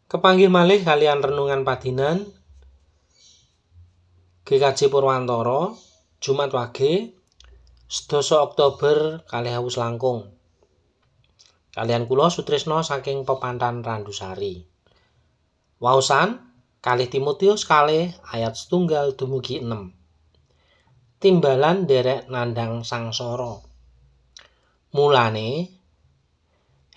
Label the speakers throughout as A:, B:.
A: Kepanggih malih kalian renungan padinan GKJ Purwantara Jumat Wage 10 Oktober 2000 langkung. Kalian kula Sutrisno saking Pepantan Randusari. Waosan kalih Timotius kalih ayat 1 dumugi 6. Timbalan nderek nandhang sangsara. Mulane,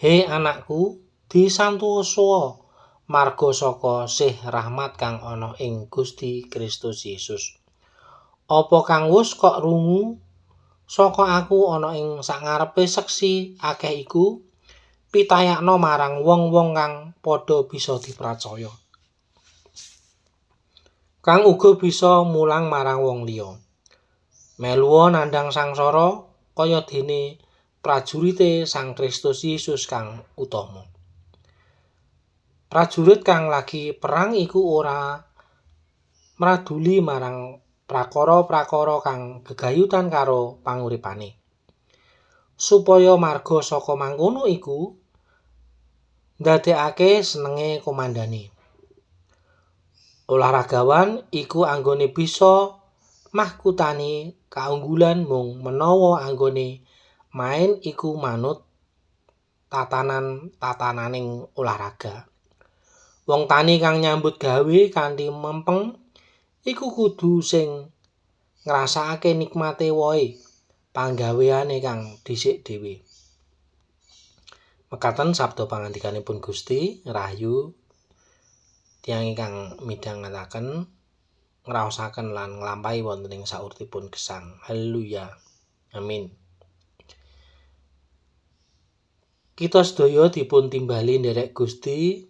A: he anakku, disantosa marga saka sih rahmat kang ana ing Gusti Kristus Yesus. Apa kang wus kok rungu saka aku ana ing sangarepe seksi akeh iku, pitayakno marang wong-wong kang padha bisa dipracaya, kang uga bisa mulang marang wong liya. Meluwa nandhang sangsara kaya dene prajurite Sang Kristus Yesus kang utama. Prajurit kang lagi perang iku ora mraduli marang prakara-prakara kang gegayutan karo panguripane, supaya marga saka mangkono iku ndadekake senenge komandane. Olahragawan iku anggone bisa mahkutani kaunggulan mung menawa anggone main iku manut tatanan-tatananing olahraga. Wong tani kang nyambut gawe kanthi mempeng iku kudu sing ngrasakake nikmate wohe panggaweane kang dhisik dhewe. Mekaten sabda pangandikanipun Gusti, rahayu tiyang ingkang midhangetaken, ngraosaken lan nglampahi wonten ing saurtipun gesang. Haleluya. Amin. Kita sedaya dipun timbali nderek Gusti.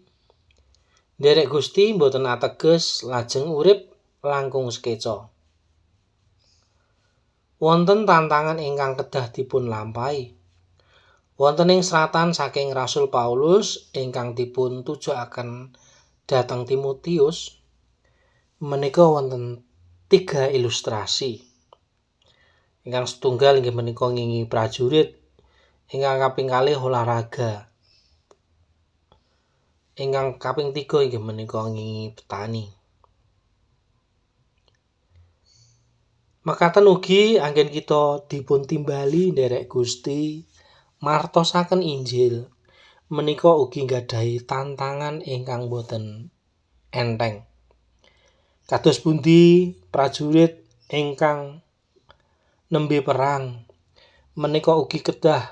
A: Nderek Gusti mboten ateges lajeng urip langkung sekeca. Wonten tantangan ingkang kedah dipun lampahi. Wonten ing seratan saking Rasul Paulus ingkang dipun tujuaken dhateng Timotius, menika wonten 3 ilustrasi. Ingkang setunggal inggih menika ngingi prajurit, ingkang kaping kalih olahraga, ingkang kaping 3 inggih menika ngingi petani. Mekaten ugi anggen kita dipun timbali nderek Gusti martosaken Injil, menika ugi nggadahi tantangan ingkang boten enteng. Kados pundi prajurit ingkang nembe perang menika ugi kedah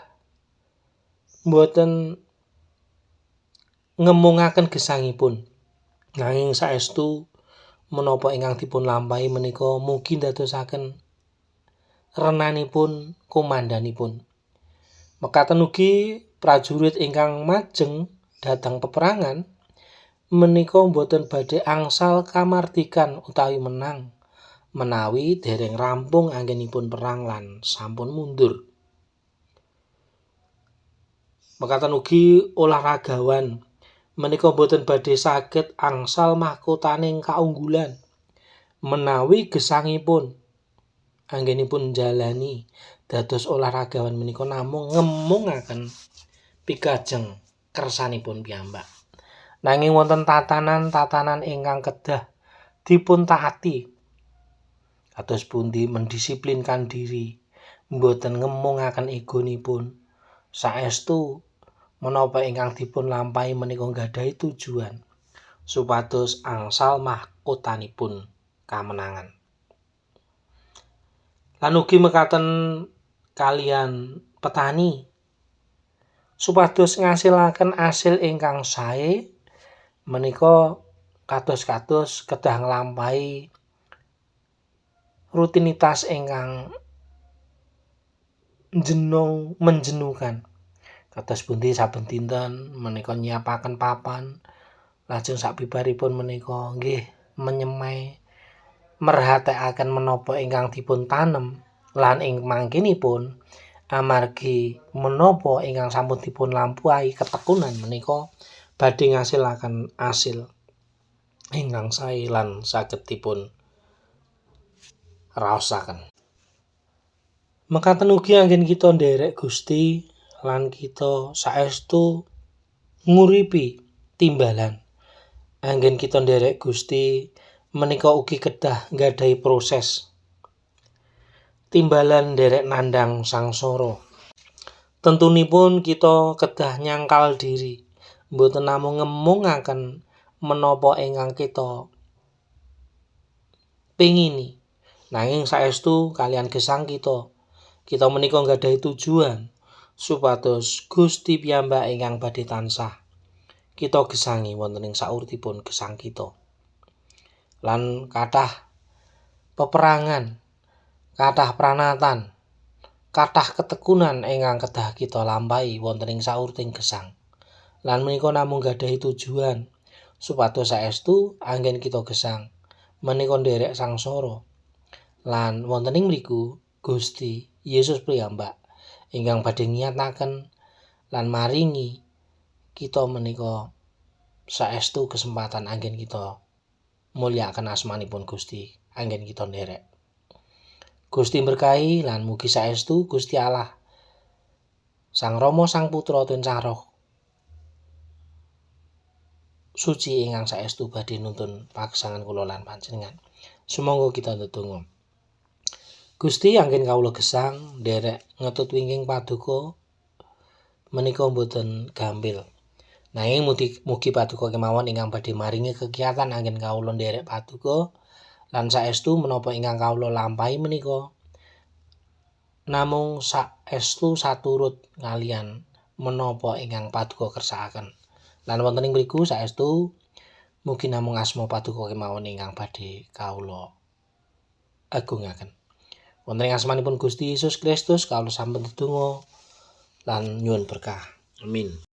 A: boten ngemungaken gesangipun. Nanging saestu menapa ingkang dipun lampahi menika mugi ndadosaken renanipun komandanipun. Mekaten ugi prajurit ingkang majeng dhateng peperangan menika boten badhe angsal kamardikan utawi menang menawi dereng rampung anggenipun perang lan sampun mundur. Mekaten ugi olahragawan menika boten badhe saged angsal mahkotaning kaunggulan menawi gesangipun anggenipun njalani dados olahragawan menika namung ngemungaken pikajeng kersanipun piyambak. Nanging wonten tatanan-tatanan ingkang kedah dipun taati. Kados pundi mendisiplinkan diri, mboten ngemungaken egonipun. Saestu menapa ingkang dipun lampahi menika nggadahi tujuan supados angsal mahkotanipun kamenangan. Lan ugi mekaten kalian petani supados ngasilaken asil ingkang sae menika kados-kados kedah nglampahi rutinitas ingkang menjenuhkan. Kados pundi saben dinten menika nyiapaken papan, lajeng sabibaripun menika nggih menyemai, merhatekaken menapa ingkang dipun tanem lan ing mangkinipun amargi menapa ingkang sampun dipun lampahi ketekunan menika badhe ngasilaken asil ingkang sae lan saged dipun raosaken. Mekaten ugi anggen kita nderek Gusti lan kita saestu nguripi timbalan. Anggen kita nderek Gusti menika ugi kedah nggadahi proses. Timbalan nderek nandhang sangsara. Tentunipun kita kedah nyangkal diri, mboten namung ngemungaken menapa ingkang kita pingini. Nanging saestu kaliyan gesang kita, kita menika nggadahi tujuan supados Gusti piyambak ingkang badhe tansah kita gesangi wonten ing saurtipun gesang kita. Lan kathah peperangan, kathah pranatan, kathah ketekunan ingkang kedah kita lampahi wonten ing saurting gesang. Lan menika namung gadahi tujuan supados saestu anggen kita gesang menika nderek sangsara. Lan wonten ing mriku Gusti Yesus piyambak ingkang badhe ngiyataken lan maringi kita menika saestu kesempatan anggen kita mulyakaken asmanipun Gusti anggen kita nderek. Gusti berkahi lan mugi saestu Gusti Allah Sang Rama, Sang Putra lan Sang Roh Suci ingkang saestu badhe nuntun pagesangan kula lan panjenengan. Sumangga kita ndedonga. Gusti, anggen kawula gesang nderek ngetut wingking paduka menika mboten gampil. Nanging mugi, mugi paduka kemawon ingkang badhe maringi kekiyatan anggen kawula nderek paduka lan saestu menapa ingkang kawula lampahi menika namung saestu saturut kaliyan menapa ingkang paduka kersakaken. Lan wonten ing mriku saestu mugi namung asma paduka kemawon ingkang badhe kawula agungaken. Wonten ing asmanipun Gusti Yesus Kristus kawula sampun ndedonga lan nyuwun berkah. Amin.